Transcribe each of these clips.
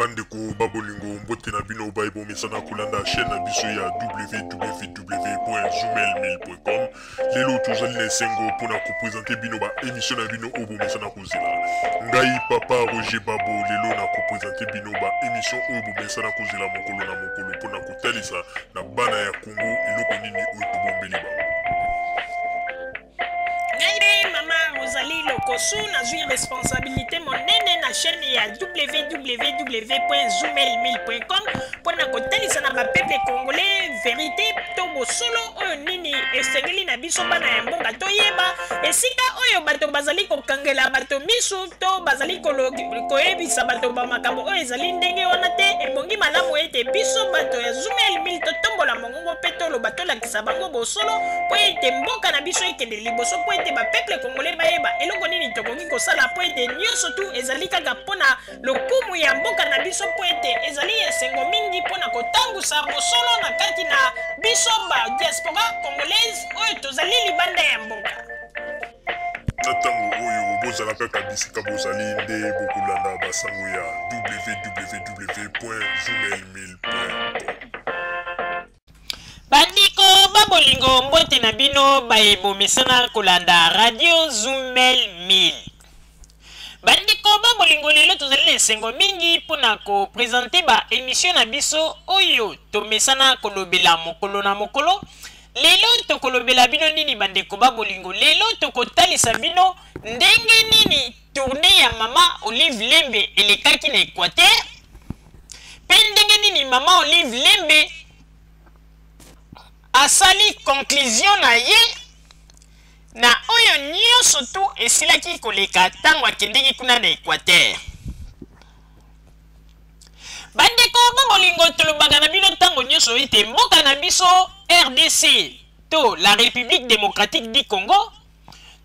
Bandeko ba bolingo, mbote na bino baye bomesana kolanda chaîne na biso ya www.zoomail1000.com. Lelo tozali na esengo mpona kopresente bino ba émission na bino oyo bomesana kozela. Ngai papa Roger Babo lelo na kopresente bino ba émission oyo bomesana kozela mokolo na mokolo mpona kotalisa na bana ya Congo eloko nini oyo tobombeli bango. Ngai nde mama Rosalie Lokosu, nazwi responsabilité monene na chaîne ya www.zoomail1000.com mpo na kotalisa na bapeuple congolais verité to bosolo oyo nini esengeli na biso bana ya mboka toyeba esika oyo bato bazali kokangela bato misu to bazali koyebisa bato bamakambo oyo ezali ndenge wana te. Ebongi malamu ete biso bato ya Zoomail 1000 totombola mongongo mpe toloba, tolakisa bango bosolo mpo ete mboka na biso ekende liboso, mpo ete bapeuple congolais bayeba eloko nini tokoki kosala, mpo ete nyonso tu ezali kaka mpo na lokumu ya mboka na biso, mpo ete ezali esengo mingi mpo na kotambusa bosolo na kati na biso ba diaspora congolaise oyo tozali libanda ya mboka. Na ntango oyo bozala kaka bisika bozali nde bokolanda basango ya www.zoomail1000.com. Bandeko ba bolingo, mbote na bino baye bomesana kolanda radio Zoomail 1000. Bandeko ba bolingo, lelo tozali na esengo mingi mpona kopresente ba emission na biso oyo tomesana kolobela mokolo na mokolo. Lelo tokolobela bino nini bandeko ba bolingo? Lelo tokotalisa bino ndenge nini tournée ya mama Olive Lembe elekaki na Equateur, mpe ndenge nini mama Olive Lembe asali conclusion na ye na oyo nyonso tu esilaki koleka ntango akendeki kuna na Equateur. Bandeko ba bolingo, tolobaka na bino ntango nyonso ete mboka na biso RDC to la République démocratique du Congo,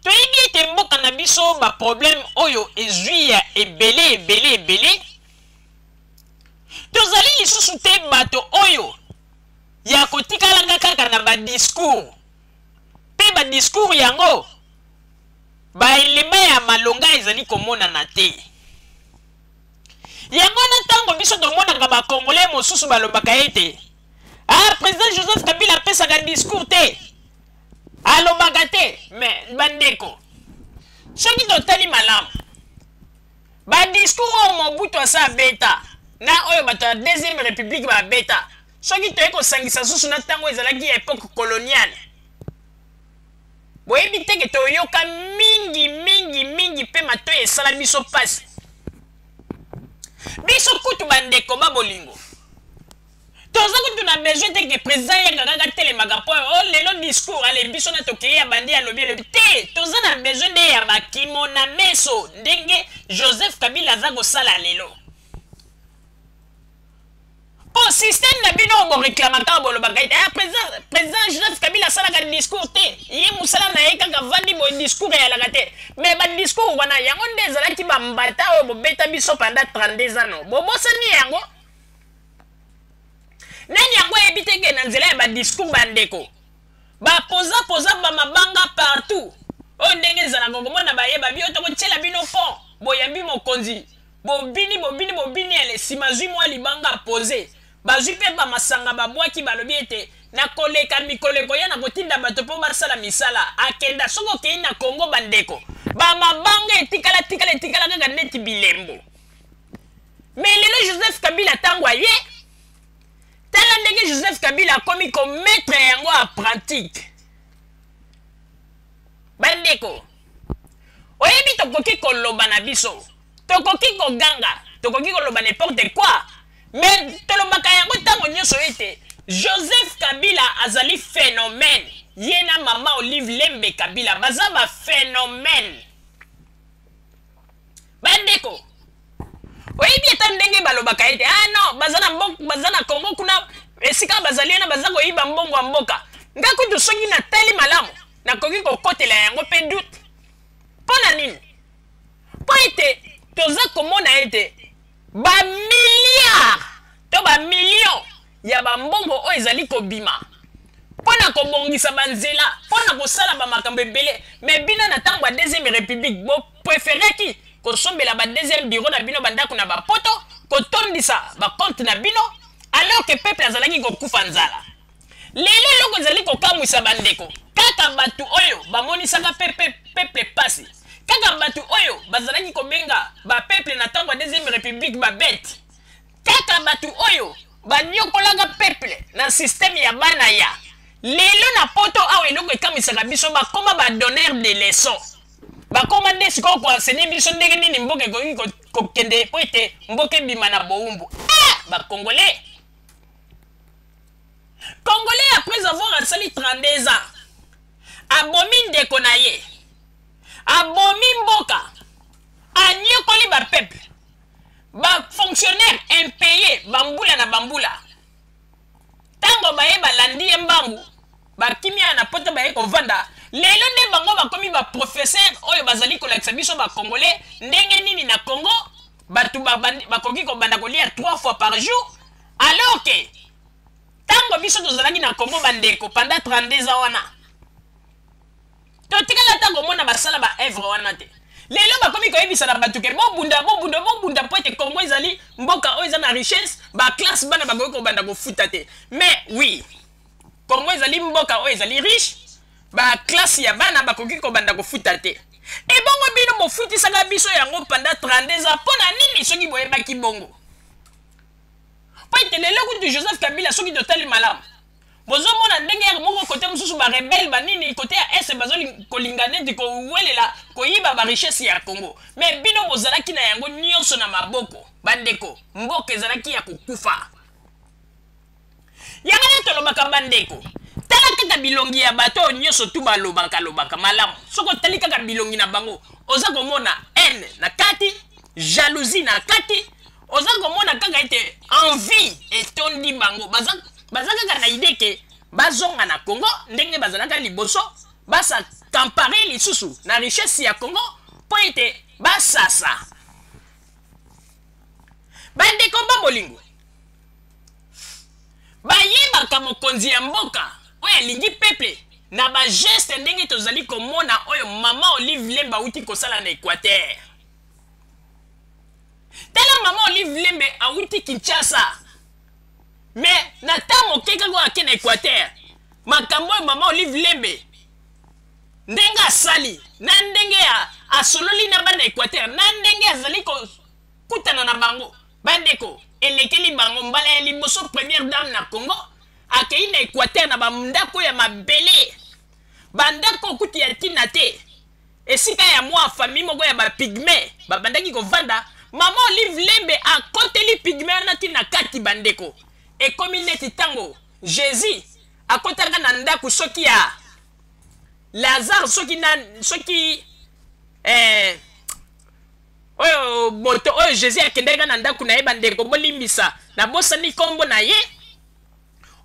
toyebi ete mboka na biso baproblème oyo ezwi ya ebele ebele ebele. Tozali lisusu te bato oyo ya kotikalaka kaka na badiscours, mpe badiscours yango baelema ya malonga ezali komonana te. Yango wana ntango biso tomonaka bakongole mosusu balobaka ete ah, président Joseph Kabila apesaka discours te, alobaka te. Mais bandeko, soki totali malamu badiscours oyo Mobutu asa abeta na oyo bato ya deuxième république babeta, soki toye kosangisa susu na ntango ezalaki ya époque coloniale, boyebi te ke toyoka mingi mingi mingi mpe matoi esala biso mpasi. Biso kutu bandeko ba bolingo, toza kutu na besoin te ke président yaka kaka telemaka mpo o lelo discours ale biso na tokei ya bandi alobi elobi te. Toza na besoin nde ya bakimo na meso ndenge Joseph Kabila aza kosala lelo. Mpo système na bino oyo boreklamaka, bolobaka ete ah, président Joseph Kabila asalaka discours te, ye mosala na ye kaka vandi boye, discours eyalaka te. Mais badiscours wana yango nde ezalaki bambata oyo bobeta biso pendant 32 ans. Bobosani yango? Nani yango ayebi te ke na nzela ya badiscours bandeko bapozapoza bamabanga partout oyo ndenge ezalaka komona bayeba bio tokotiela bino pont, boyambi mokonzi, bobini bobini bobini, ele nsima azwi mwa libanga pose, bazwi mpe bamasanga babwaki, balobi ete nakoleka mikolo ekoya na kotinda bato mpo basala misala. Akenda soki okei na Kongo bandeko, bamabanga etikala tikala etikala kaka neti bilembo. Me lelo Joseph Kabila ntango aye, tala ndenge Joseph Kabila akomi komettre yango en pratique. Bandeko, oyebi tokoki koloba na biso, tokoki koganga, tokoki koloba n'importe quoi, mais tolobaka yango ntango nyonso ete Joseph Kabila azali phénomène. Ye na mama Olive Lembe Kabila baza ba phénomène. Bandeko, oyebi ata ndenge balobaka ete ah non, baza na mboka, baza na Congo kuna esika bazali wana baza koyiba mbongo ya mboka. Nga kutu soki natali malamu nakoki kokotela yango mpe doute. Mpo na nini? Mpo ete toza komona ete bamilliard to bamillion ya bambongo oyo ezali kobima mpo na kobongisa banzela, mpo na kosala bamakambo ebele, me bino na ntango ya deuxième république bopréféraki kosombela ba deuxième bureau na bino bandako na bapoto. kotondisa bacompte na bino, alors que peuple azalaki kokufa nzala. Lelo eloko ezali kokamwisa bandeko, kaka bato oyo bamonisaka peuple pasi, kaka bato oyo bazalaki kobenga bapeuple na ntango ya deuxième république babete, kaka bato oyo banyokolaka peuple na système ya bana ya lelo na poto awa. Eloko ekamwisaka biso, bakoma badonneur de leçon, bakoma nde sikoyo koenseigner biso ndenge nini mboka ekoki kokende po ete mboka ebima na bowumbu. Ah, bacongolais, congolais, après avoir asali 32 ans, abomi ndeko na ye, abomi mboka, anyokoli bapeuple, bafonctionnaire impayé bambula na bambula. Ntango baye balandi ye mbangu, bakimia na poto, baye kovanda. Lelo nde bango bakomi baprofesseur oyo bazali kolakisa biso bacongolais ndenge nini na Congo bato bakoki kobanda kolia trois fois par jour, alors que ntango biso tozalaki na Congo, bandeko, pendant 32 ans wana, totikala ata komona basala baœuvre wana te. Lelo bakomi koyebisa na bato ke bobunda, bobunda, bobunda mpo ete Congo ezali mboka oyo eza na richesse, baclasse bana bakoki kobanda kofuta te. Mais oui, Congo ezali mboka oyo ezali riche, baclasse ya bana bakoki kobanda kofuta te. Ebongo bino bofutisaka biso yango pendant 32 ans mpo na nini, soki boyebaki bongo? Mpo ete lelo kutu Joseph Kabila, soki totali malamu, bozomona ndenge ya moko kote mosusu barebelles banini kote ya Est bazokolinga neti kowelela koyiba barichesse ya Congo, mais bino bozalaki na yango nyonso na maboko. Bandeko, mboka ezalaki ya kokufa. Yango nde tolobaka, bandeko, tala kaka bilongi ya bato oyo nyonso tu balobaka lobaka malamu. Soki otali kaka bilongi na bango, oza komona haine na kati, jalousie na kati, oza komona kaka ete envie etondi bango. Baza, baza kaka na idée ke bazonga na Congo ndenge bazalaka liboso, bas'accaparer lisusu na richesse ya Congo mpo ete basasa. Bandeko ba bolingo, bayebaka mokonzi ya mboka oyo alingi peuple na bageste ndenge tozali komona oyo mama Olive Lembe awuti kosala na Équateur. Tala, mama Olive Lembe awuti Kinshasa, mais na ntango moke kaka oyo ake na Équateur, makambo oyo mama Olive Lembe ndenge asali, na ndenge asololi na bana Équateur, na ndenge azali kokutana na bango, bandeko, elekeli bango. Mbala ya liboso première dame na Congo akei na Équateur, na bandako ya mabele, bandako kutu ya ntina te, esika ya mwa famille moko ya bapygmées babandaki kovanda. Mama Olive Lembe akoteli pygmée wana ntina kati. Bandeko, ekomi neti ntango Jésus akotaka na ndako soki ya Lazare, soki na soki oyo moto oyo Jésus akendaki na ndako na ye. Bandeko, bolimbisa, nabosani nkombo na ye.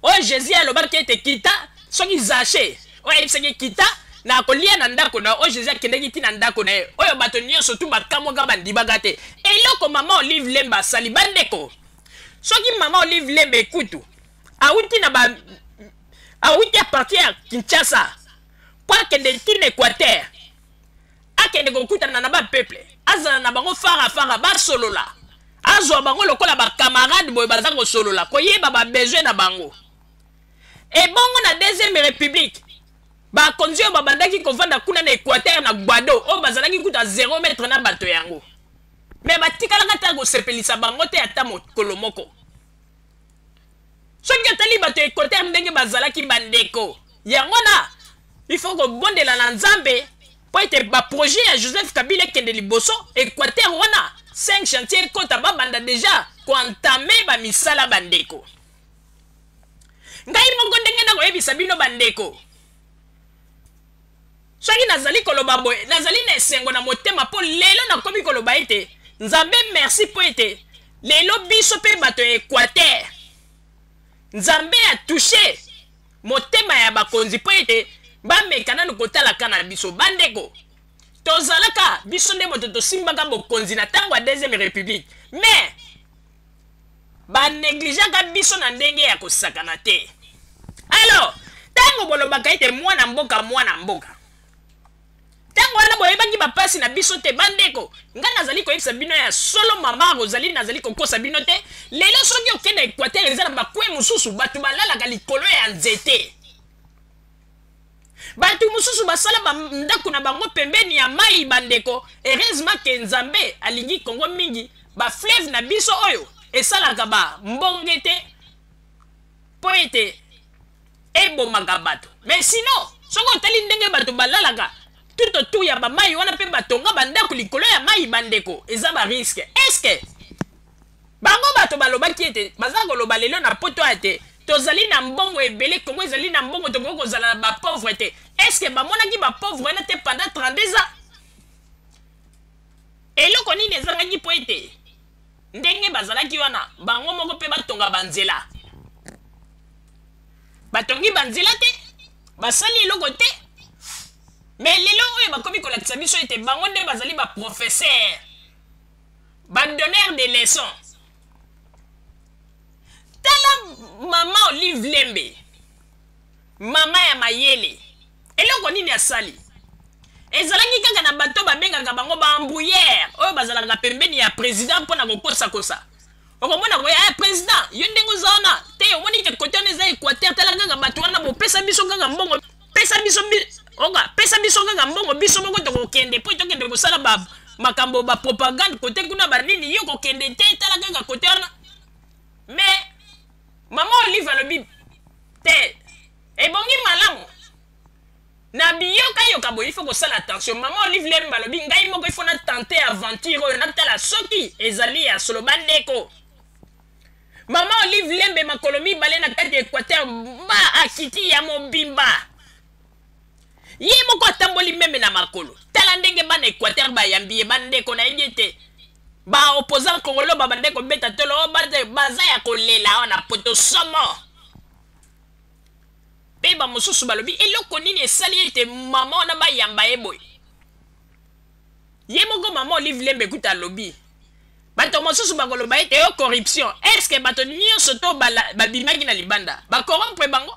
Oyo Jésus alobaki ete kita, soki Zache oyo ayebisaki kita na kolia na ndako na oyo, Jésus akendaki ti na ndako na ye, oyo bato nyonso tu bakamwaka, bandibaka te eloko mama Olive Lembe asali. Bandeko, soki mama Olive Lembe ekutu awuti na ba awuti à partir ya Kinshasa mpo akende ntina Équateur, akende kokutana na bapeuple, azala na bango farafara, basolola, azwa bango lokola bacamarade boye, baza kosolola, koyeba babesoin na bango. Ebongo na deuxième république, bakonzi oyo babandaki kovanda kuna na Équateur, na Gbado, oyo bazalaki kuta 0 mètre na bato yango, mais batikalaka ata kosepelisa bango te ata mokolo moko. Soki otali bato ya Équateur ndenge bazalaki, bandeko, yango na il faut kobondela na Nzambe mpo ete baprojet ya Joseph Kabila ekende liboso. Équateur wana, 5 chantier ekota, babanda déjà koentamer bamisala. Bandeko, ngai moko ndenge nakoyebisa bino, bandeko, soki nazali koloba boye, nazali na esengo na motema mpo lelo nakomi koloba ete Nzambe merci, mpo ete lelo biso mpe bato ya Équateur, Nzambe atoucher motema ya bakonzi mpo ete bameka nanu kotalaka na biso. Bandeko, tozalaka biso nde moto tosimbaka bokonzi na ntango ya deuxième république, mais banégligeaka biso na ndenge ya kosakana te. Alors ntango bolobaka ete mwana mboka, mwana mboka, ntango Ntango wana boyebaki bapasi na biso te. Bandeko, ngai nazali koyebisa bino ya solo, mama Rosalie, nazali kokosa bino te. Lelo soki okende na Équateur, eza na bakwe mosusu bato balalaka likolo ya nzete. Bato mosusu basala bandako na bango pembeni ya mai. Bandeko, heureusement ke Nzambe alingi Kongo mingi. Bafleuve na biso oyo esalaka bambonge te mpo ete ebomaka bato. Mais sinon, soki otali ndenge bato balalaka tout autour ya bamai wana mpe batonga bandako likolo ya mai, bandeko, eza barisque. Est-ce bango bato balobaki ete baza koloba lelo na poto ya te tozali na mbongo ebele, Kongo ezali na mbongo, tokoki kozala na bapauvre te? Est-ce bamonaki bapauvre wana te pendant 32 ans? Eloko nini ezangaki mpo ete ndenge bazalaki wana, bango moko mpe batonga banzela? Batongi banzela te, basali eloko te. Mais lelo oyo bakomi kolakisa biso ete bango nde bazali baprofesseur, badonneur de leçon. Tala mama Olive Lembe, mama ya mayele, eloko nini asali? Ezalaki kaka na bato babengaka bango baembrouilleur oyo bazalaka pembeni ya président mpona kokosakosa. Okomona koya ya président, yo ndenge oza wana te, omoni ke kote wana eza Équateur. Tala kaka bato wana, bopesa biso kaka mbongo, pesa biso oka, pesa biso kaka mbongo, biso moko tokokende mpo tokende kosala ba makambo, bapropagande kote kuna, banini. Yo kokende te, tala kaka kote wana. Mais mama Olive alobi te, ebongi malamu na biyokayoka boye, il faut kosala attention. Mama Olive Lembe alobi: ngai moko il faut na tenter aventure oyo, natala soki ezali ya solo. Bandeko, mama Olive Lembe makolo mibale na kati ya Équateur, ba akiti ya mobimba, ye moko atamboli meme na makolo. Tala ndenge bana Équateur bayambi ye. Bandeko, nayebi ete baopposant congolais babande kobeta tolo, baza ya kolela awa na poto somo. Mpe bamosusu balobi: eloko nini esali ete mama wana bayamba ye boye? Ye moko mama Olive Lembe kuta alobi, bato mosusu bakoloba ete yo corruption. Est-ce bato nyonso to babimaki na libanda bacorrompre bango?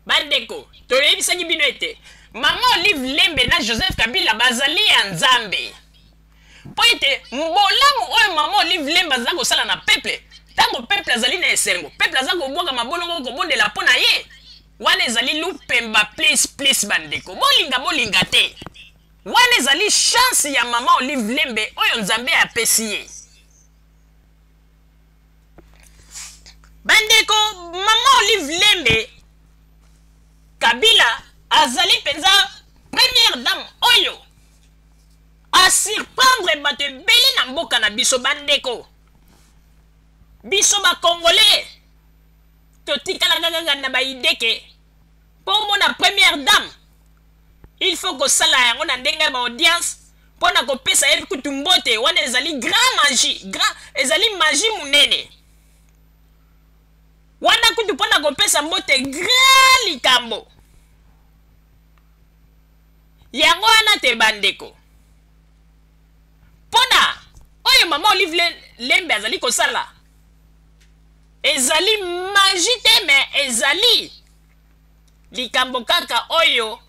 Bandeko, toyebisaki bino ete mama Olive Lembe na Joseph Kabila bazali ya Nzambe, mpo ete bolamu oyo mama Olive Lembe aza kosala na peuple, ntango peuple azali na esengo, peuple aza kobwaka mabolongo, kobondela mpo na ye, wana ezali lupemba plus plus. Bandeko, bolinga bolinga te, wana ezali chance ya mama Olive Lembe oyo Nzambe apesi ye. Bandeko, mama Olive Lembe Kabila azali mpenza première dame oyo asurprendre bato ebele na mboka na biso. Bandeko, biso bakongolais totikalaka kaka na baidée ke mpo omona première dame, il faut kosala yango na ndenge ya baaudience mpo na kopesa ye kutu mbote. Wana ezali grand magie, grand, ezali magie monene wana kutu mpo na kopesa mbote, grand likambo yango wana te. Bandeko, mpona oyo mama Olive Lembe azali kosala ezali magie te, mais ezali likambo kaka oyo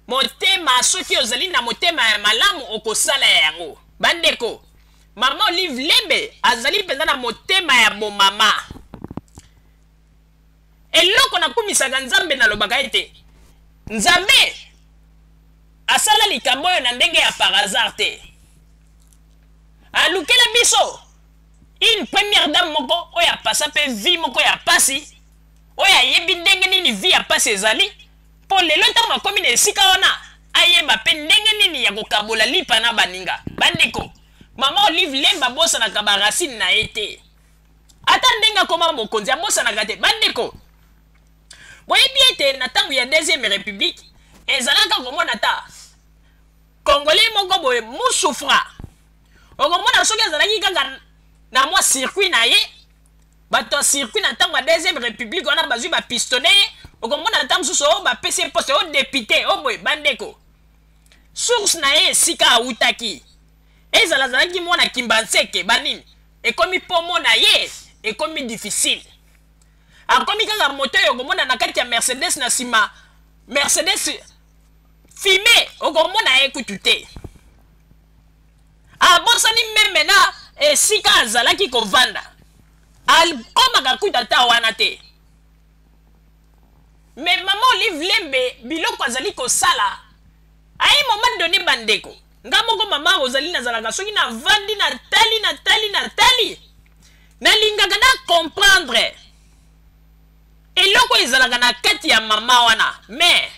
motema. Soki ozali na motema ya malamu, okosala yango. Bandeko, mama Olive Lembe azali mpenza na motema ya bomama. Eloko nakumisaka Nzambe, nalobaka ete Nzambe asala likambo oyo na ndenge ya par hasard te. Alukela biso une première dame moko oyo apasa mpe vie moko ya pasi, oyo ayebi ndenge nini vie ya pasi ezali, mpo lelo ntango akomi na esika wana, ayeba mpe ndenge nini ya kokabola lipa na baninga. Bandeko, mama Olive Lembe abosanaka baracine na ye te. Ata ndenge akoma mokonzi, abosanaka te. Bandeko, boyebi ete na ntango ya deuxième république, ezalaka komona ta Congolais moko boye musufra, okomona soki azalaki kaka na mwa circuit na ye, bato ya circuit na ntango ya deuxième république wana bazwi bapistonne ye, okomona ata mosusu oyo bapesi ye poste oyo député oyo boye. Bandeko, source na ye, esika awutaki, ezala azalaki mwana Kimbanseke, banini, ekomi mpo na ye ekomi difficile. Akomi kaka moto oyo okomona na kati ya Mercedes, na nsima Mercedes. Fime okomona ye kutu te. Abosani meme na esika azalaki kovanda. Akomaka kutu ata wana te. Mais mama Olive Lembe biloko azali kosala à un moment donné, bandeko, nga moko mama Rosalie nazalaka soki navandi natali natali natali, nalingaka na comprendre eloko ezalaka na kati ya mama wana, mais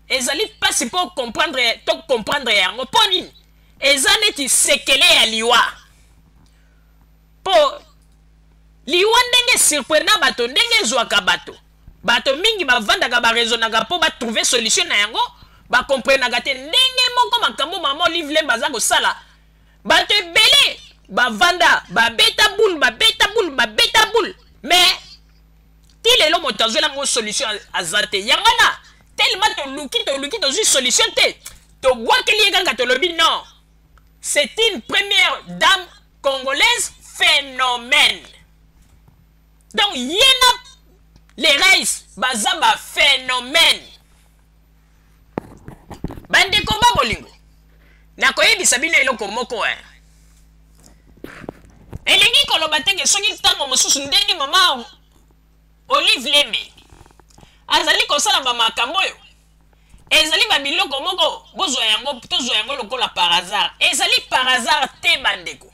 ezali mpasi mpo comprendre to comprendre yango mpo nini eza neti sekele ya liwa. Mpo liwa ndenge surprena bato, ndenge ezwaka bato, bato mingi bavandaka baraisonnaka mpo batrouve solution na yango, bakomprenaka te. Ndenge moko makambo mama Olive Lembe aza kosala, bato ebele bavanda babeta boule, babeta boule, babeta boule, mais ti lelo moto azwela yango solution aza te. Yango wana tellement toluki toluki tozwi solution te, tobwakeli ye kaka, tolobi non, c'est une première dame congolaise phénomène. Donc yena les reis baza ba phénomène. Bandeko ba bolingo, nakoyebisa bino eloko moko elingi koloba te ke soki ntango mosusu ndenge mama Olive Lembe azali kosala ba makambo oyo ezali ba biloko moko, bozwa yango, tozwa yango lokola par hasard. Ezali par hasard te bandeko,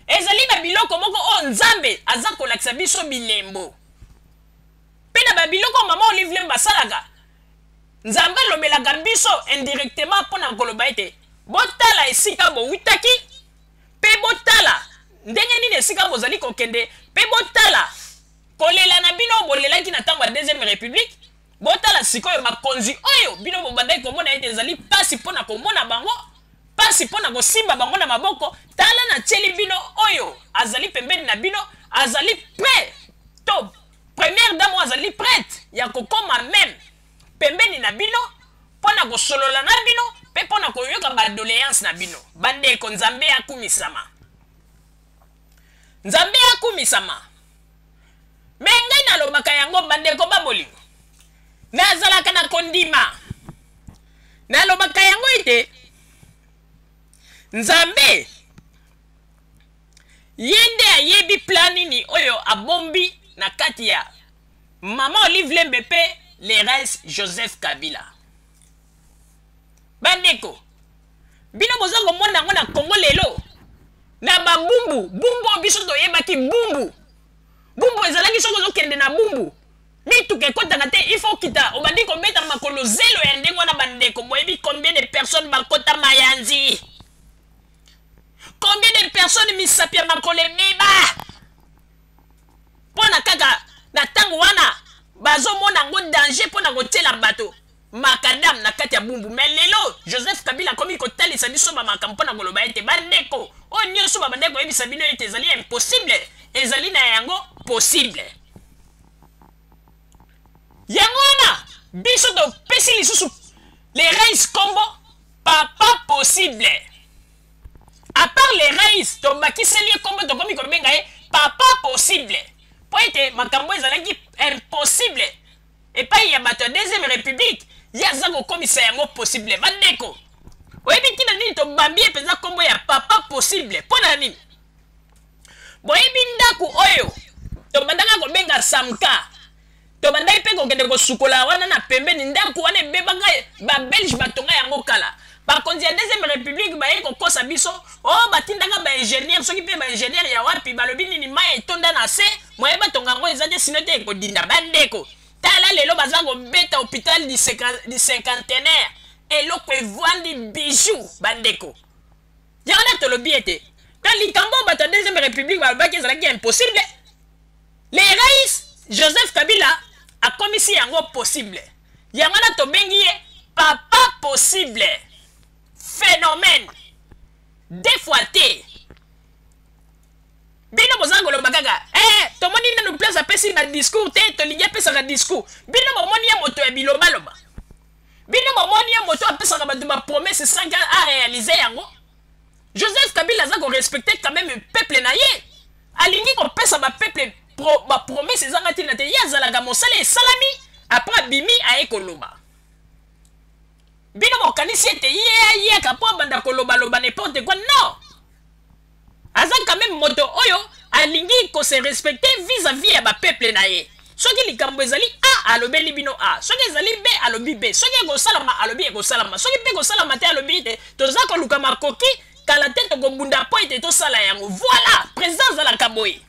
ezali ba biloko moko oyo Nzambe aza kolakisa biso bilembo. Mpe na ba biloko mama Olive Lembe asalaka, Nzambe alobelaka biso indirectement mpo na koloba ete botala esika bowutaki, mpe botala ndenge nini esika bozali kokende, mpe botala kolela na bino bolelaki na ntango ya deuxième république. Botala sikoyo bakonzi oyo bino bobandaki komona ete ezali pasi mpo na komona bango, pasi mpo na kosimba bango na maboko. Tala natieli bino oyo azali pembeni na bino, azali prêt to première dame oyo azali prête ya kokoma meme pembeni na bino mpo na kosolola na bino mpe mpo na koyoka ba doléance na bino. Bandeko, Nzambe akumisama, Nzambe akumisama. Me ngai nalobaka yango bandeko ba bolingo, nazalaka na kondima, nalobaka yango ete Nzambe ye nde ayebi plan nini oyo abombi na kati ya mama Olive Lembe mpe le rais Joseph Kabila. Bandeko, bino boza komona yango na Congo lelo na babumbu bumbu oyo biso toyebaki bumbu bumbu ezalaki soki ozokende na bumbu mituka ekotaka te, il faut okita obandi kobeta makolo zelo ya ndenge wana. Bandeko, boyebi combien de personnes bakota mayanzi, combien de personnes misapi ya makolo ebeba mpona kaka na ntango wana bazomona yango danger mpona kotiela bato makadam na kati ya bumbu. Mais lelo Joseph Kabila akomi kotalisa biso bamakambo mpona koloba ete bandeko oyo nyonso babandaki koyebisa bino ete ezali impossible, ezali na yango possible. Yango wana biso topesi lisusu les reis kombo papa possible. À part les reis, tobakiseli ye kombo, tokomi kobenga ye papa possible po ete makambo ezalaki impossible epai ya bato ya deuxième république, ye aza kokomisa yango possible. Bandeko, oyebi ntina nini tobambi ye mpenza kombo ya papa possible? Mpo na nini? Boyebi ndako oyo tobandaka kobenga Samka, tobandaki mpe kokende kosukola wana na pembeni. Ndako wana ebebaka, babelge batonga yango kala. Bakonzi ya deuxième république baye kokosa biso, o batindaka baingénieur, soki mpe baingénieur ya wapi, balobi nini, mai etonda na se, moye batonga yango eza te, sino te ekodinda. Bandeko, tala lelo baza kobeta hôpital du cinquantenaire, eloko evandi bijou. Bandeko, yango na tolobi ete na likambo oyo bato ya deuxième république balobaki ezalaki impossible, le rais Joseph Kabila akomisi yango possible. Yango na tobengi ye papa possible, phénomène deux fois te. Bino boza koloba kaka tomoni nanu place apesi ba discours te, tolingi apesaka discours. Bino bomoni ye moto ya bilobaloba, bino bomoni ye moto apesaka bato ba promesse sans a réaliser yango. Joseph Kabila aza korespecte quand même peuple na ye, alingi kopesa ba peuple ba promesse ezanga ntina te. Ye azalaka mosala esalami, après abimi aye koloba. Bino bokanisi ete ye ayaka mpo abanda kolobaloba n'importe quoi? Non, aza quand même moto oyo alingi ko se respecter vis-à-vis ya bapeuple na ye. Soki likambo ezali A, alobeli bino A. Soki ezali B, alobi B. Soki ekosalama, alobi ekosalama. Soki mpe ekosalama te, alobi ete toza koluka makoki, kala te tokobunda mpo ete tosala yango. Voilà, président azalaka boye.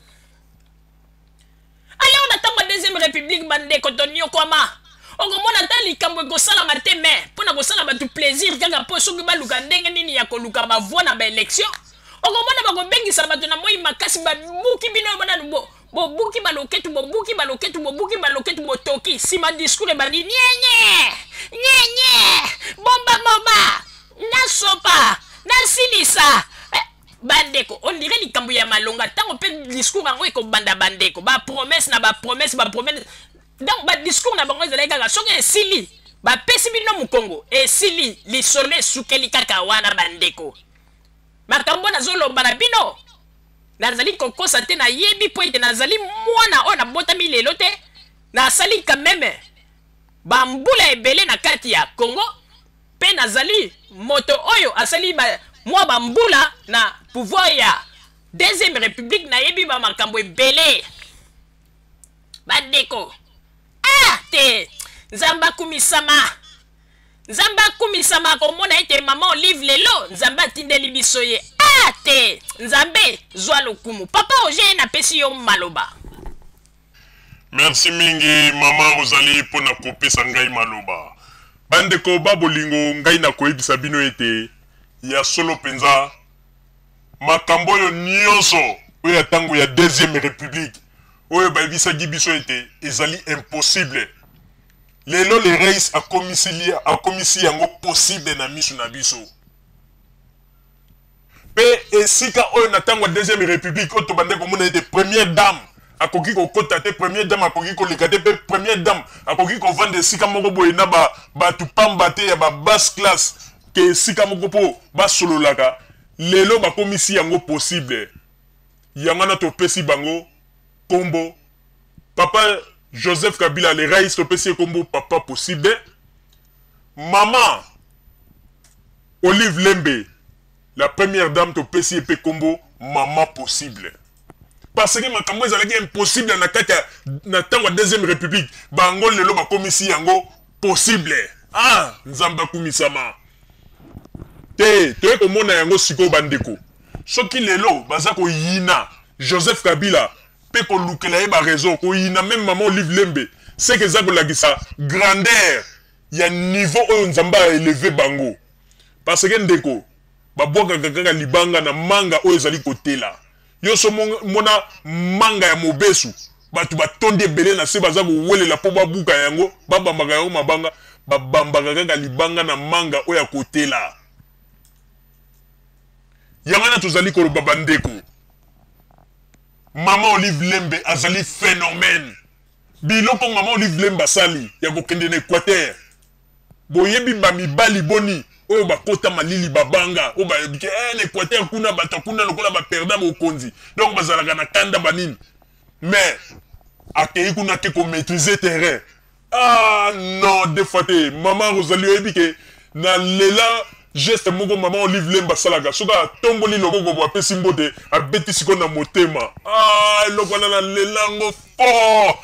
Alors na ntango ya deuxième république, bandeko, toniokwama. Okomona ata likambo ekosalama te, mais mpo na kosala bato plaisir kaka, mpo soki baluka ndenge nini ya koluka bavoix na baélection, okomona bakobengisa bato na moi makasi, babuki bino nanu bo bobuki baloketu, bobuki baloketu, bobuki baloketu, botoki. Nsima discours ebandi: nyenye nyenye, bomba moba, nasopa, nasilisa. Bandeko, on dirait likambo ya malonga. Ntango mpe discours yango ekobanda, bandeko, bapromesse na bapromesse, bapromesse. Donc badiscours na bango ezalaki kaka soki esili, bapesi bino mokongo, esili, lisolo esukeli kaka wana. Bandeko, makambo nazoloba na bino, nazali kokosa te. Nayebi mpo ete nazali mwana oyo nabotami lelo te. Nasali quand même bambula ebele na kati ya Congo, mpe nazali moto oyo asali mwa bambula na pouvoir ya deuxième république. Nayebi bamakambo ebele, bandeko. Ah te, Nzambe akumisama, Nzambe akumisama. Komona ete mama Olive lelo Nzambe atindeli biso ye. Ah te, Nzambe zwa lokumu. Papa Roger, napesi yo maloba. Merci mingi, mama Rosalie, mpona kopesa ngai maloba. Bandeko ba bolingo, ngai nakoyebisa bino ete ya solo mpenza, makambo oyo nyonso oyo ya ntango ya deuxième république, oyo bayebisaki biso ete ezali impossible, lelo le rais akomisi yango possible na miso na biso. Mpe esika oyo na ntango ya deuxième république oyo tobande komona ete première dame akoki kokɔta te, première dame akoki koleka te, mpe première dame akoki kovanda esika moko boye na bato pamba te ya babasse classe ke esika moko mpo basololaka, lelo bakomisi yango possible. Yango wana topesi bango kombo papa Joseph Kabila le rais, topesi ye kombo papa possible. Mama Olive Lembe, la première dame, topesi ye mpe kombo mama possible, parce que makambo ezalaki impossible na kati ya na ntango ya deuxième république, bango lelo bakomisi yango possible. Ah, Nzambe akumisama. Te, toye komona yango sikoyo, bandeko. Soki lelo baza koyina Joseph Kabila mpe kolukela ye baraison, koyina même mama Olive Lembe, seke eza kolakisa grandeur ya niveau oyo Nzambe aélever bango. Parce que ndeko, babwakaka kaka libanga na manga oyo ezali kotela. Yo so mona manga ya mobesu, bato batondi ebele na se, baza kowelela mpo babuka yango, babambaka yango mabanga. Babambaka kaka libanga na manga oyo ya kotela. Yango wana tozali koloba, bandeko, mama Olive Lembe azali phénomène. Biloko mama Olive Lembe asali ya kokende na Équateur, boyebi bamibali boni oyo bakota malili, babanga oyo bayebi ke na Équateur kuna, bato kuna lokola baperda bokonzi, donc bazalaka na kanda banini. Mais akei kuna, ake komaîtriser terrain. Ah non, deux fois te. Mama Rosalie, oyebi ke na lela geste moko mama Olive Lembe asalaka soki atomboli loboko bo apesi mbote, abeti sikoyo na motema. Ah, eloko wana na lela yango fort,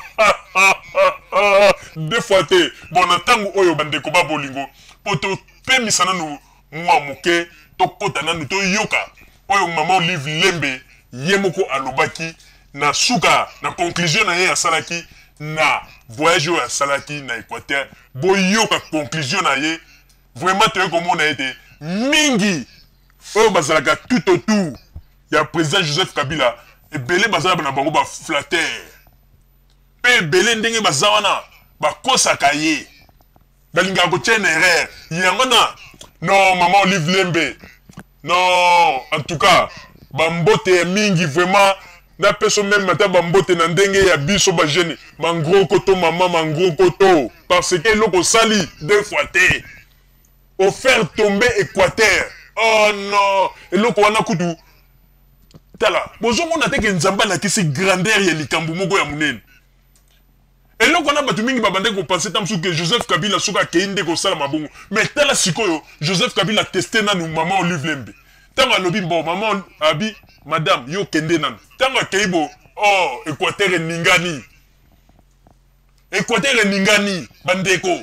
deux fois te. Bon, na ntango oyo, bandeko ba bolingo, mpo topemisa nanu mwa moke, tokɔta nanu toyoka oyo mama Olive Lembe ye moko alobaki na suka, na conclusion na ye asalaki na voyage oyo asalaki na Équateur. Boyoka conclusion na ye. Vraiment, toye komona ete mingi oyo bazalaka tout autour ya président Joseph Kabila, ebele baza na bango baflatteur, mpe ebele ndenge baza wana bakosaka ye, balingaka kotia na erreur. Yango na non, mama Olive Lembe, non, en tout cas bambote ya mingi. Vraiment, napesa même ata bambote na ndenge ya biso bajeune mangro koto, mama mangro koto, parce que eloko osali, deux fois te, ofaire tomber Équateur. Oh non, eloko wana kutu, tala, bozomona te ke Nzambe alakisi grandeur ya likambo moko ya monene. Eloko wana bato mingi babandaki kopense ta mosusu ke Joseph Kabila soki akei nde kosalama bongo. Mais tala sikoyo Joseph Kabila teste nanu mama Olive Lembe. Ntango alobi bon mama abi madame yo kende nanu. Ntango akei bo oh Equateur eningani. Equateur eningani bandeko.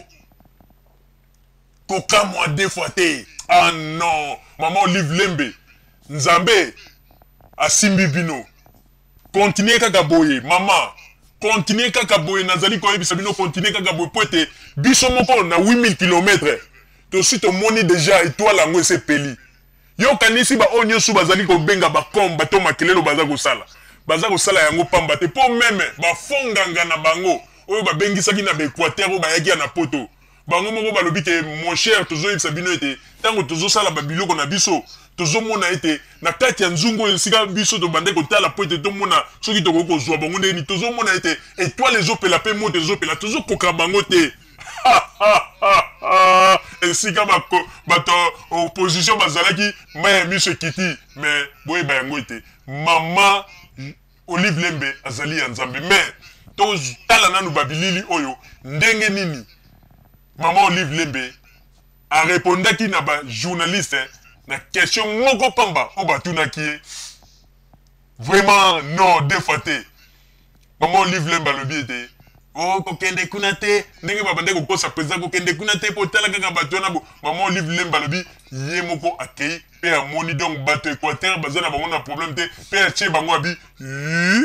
Kokamwa deux fois te. Ah non, mama Olive Lembe Nzambe asimbi bino. Continuer kaka boye mama. Continuer kaka boye nazali koyebisa bino continuer kaka boye po ete biso moko na 8000 km tosi tomoni deja etoile yango esi epeli. Yo okanisi ba oyo nioso bazali kobenga ba comba to makelelo baza kosala baza kosala yango pamba te po meme ba faux nganga na bango oyo babengisaki na ba Equateur oyo bayaki ya na poto Bango moko balobi ke mon cher tozoyebisa bino ete tango tozosala ba biloko na biso tozomona ete na kati ya nzungu oyo esika biso tobandaki kotala mpo ete tomona soki tokoki kozwa bango ndenge nini tozomona ete etoile ezopela mpe moto ezopela tozokoka bango te esika bato opposition bazalaki mai ya miso ekiti mais boyeba yango ete mama Olive Lembe azali ya Nzambe mais totala nanu ba bilili oyo ndenge nini maman Olive Lembe a repondaki na ba journaliste na question moko pamba oyo batunaki ye vraiment non deux fois te maman Olive Lembe alobi ete oh kokende kuna te ndenge babandaki kokosa president kokende kuna te mpo tala kaka bato wana bo maman Olive Lembe alobi ye moko akei pe amoni donc bato ya Equateur baza na bango na problème te pe atie bango abi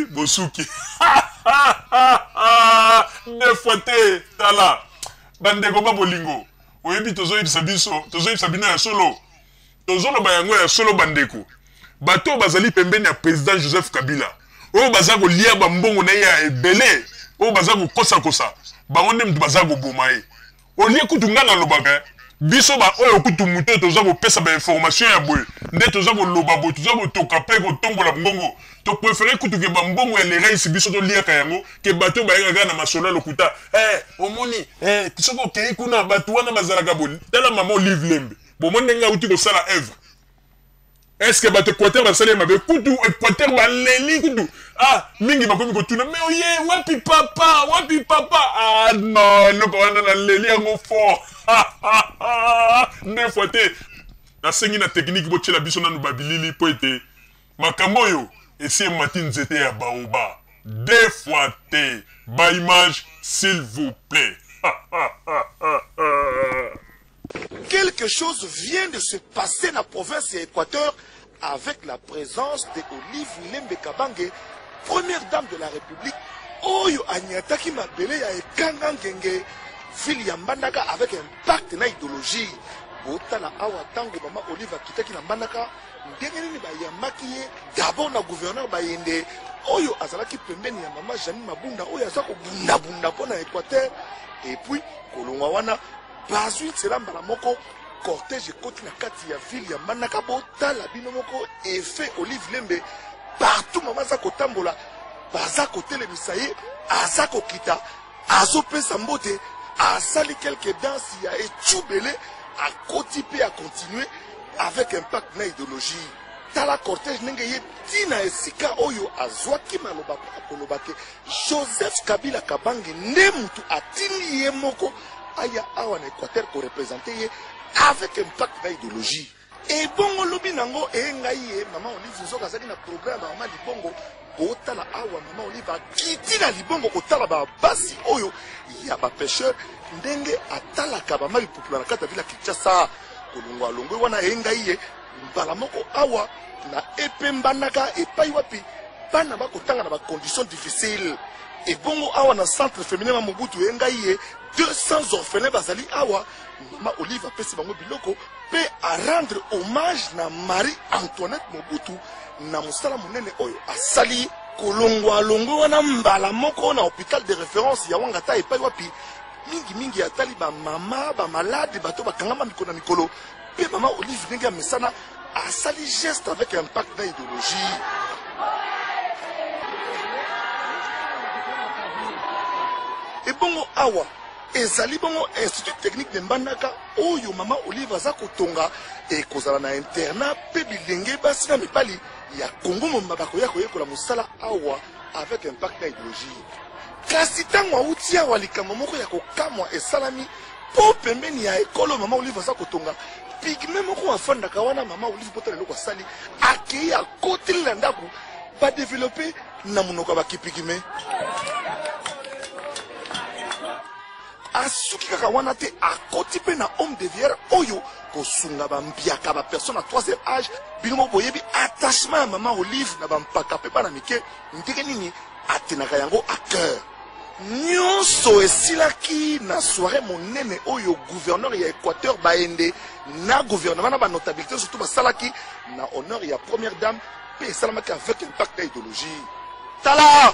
bosuki deux fois te tala bandeko ba bolingo oyebi tozoyebisa biso tozoyebisa bino ya solo tozoloba yango ya solo bandeko bato oyo bazali pembeni ya président Joseph Kabila oyo baza kolia bambongo na ye ya ebele oyo baza kokosakosa bango nde moto baza koboma ye Olie kutu nga nalobaka biso ba oyo kutu moto oyo toza kopesa ba information ya boye nde toza koloba boye toza kotoka pe kotombola mbongo to prefere kutu ke ba mbongo ya lerais biso toliaka yango ke bato oyo bayaka kaka na masolo ya lokuta eh, omoni eh, soki okei kuna bato wana bazalaka boye tala mama Olive Lembe bomoni ndenge auti kosala œuvre Est-ce que bato Equateur basali ye mabe? Kutu Equateur baleli kutu. Ah, mingi bakomi kotuna mais oye wapi papa? Wapi papa? Ah non, eloko wana naleli yango fort. Deux fois te. Nasengi na technique botiela biso nanu ba bilili mpo ete makambo oyo esi emati nzete ya baoba. Deux fois te. Ba image s'il vous plaît. Quelque chose vient de se passer na province ya Equateur avec la présence de Olive Lembe Kabange, première dame de la République, oyo anyataki mabele ya Ekanga Ngenge, ville ya Mbandaka avec impact na idéologie. Botala awa tango mama Olive akitaki na Mbandaka, ndenge nini bayambaki ye d'abord na gouverneur Bayende oyo azalaki pembeni ya mama Jeanine Mabunda oyo aza kobundabunda mpo na Equateur, et puis kolongwa wana Bazui nzela mbala moko cortège ekoti na kati ya ville ya Mbandaka. Botala bino moko effet Olive Lembe partout mama aza kotambola baza kotelemisa ye aza kokita azopesa mbote asali quelques danses ya echubele akoti pe a continuer avec impact na idéologie. Tala cortège ndenge ye tina esika oyo azwaki maloba mpo na koloba ke Joseph Kabila Kabange nde mutu atindi ye moko aya awa na Equateur ko representer ye avec impact na ideologie. Ebongo lobi nango ee ngai ye mama Olive nzoka azalaki na programme ya mama Libongo. Botala awa mama Olive akiti na Libongo kotala ba basi oyo ya ba pecheurs ndenge atalaka ba mayi pupula na kati ya ville ya Kinshasa. Kolongwa alongwe wana ee ngai ye mbala moko awa na EP Mbandaka epai wapi bana bakotanga na ba conditions difficiles. Ebongo awa na centre feminin ma Mobutu ye ngai ye 200 orphelins bazali awa. Mama Olive apesi bango biloko pe a rendre hommage na Marie Antoinette Mobutu na mosala monene oyo asali. Kolongwa alongwe wana mbala moko na hopital de reference ya Wangata epai wapi mingi mingi atali ba mama ba malade bato bakangama mikolo na mikolo. Pe mama Olive ndenge amesana asali geste avec impact na ideologie. Ebongo awa ezali bongo Institut Technique de Mbandaka oyo mama Olive aza kotonga, ekozala na internat pe bilenge basi na mibali ya Congo mobimba bakoya koyekola mosala awa avec impact na ideologie. Kasi ntango auti awa, likambo moko ya kokamwa esalami, mpo pembeni ya ekolo mama Olive aza kotonga, pygmée moko afandaka wana. Mama Olive, potala eloko asali, akei akoteli na ndako, badévelopper na monoko ya bakipygmée. Asuki kaka wana te, akoti mpe na home de vieillard oyo kosunga bambiaka, bapersonnes ya troisième âge. Bino moko boyebi attachement ya mama Olive na bampaka mpe bana mike, ndenge nini atenaka yango à cœur. Nyonso esilaki na soirée monene oyo gouverneur ya Équateur Baende na gouvernement na banotabilité surtout basalaki na honneur ya première dame, mpe esalamaki avec impact ya idéologie. Tala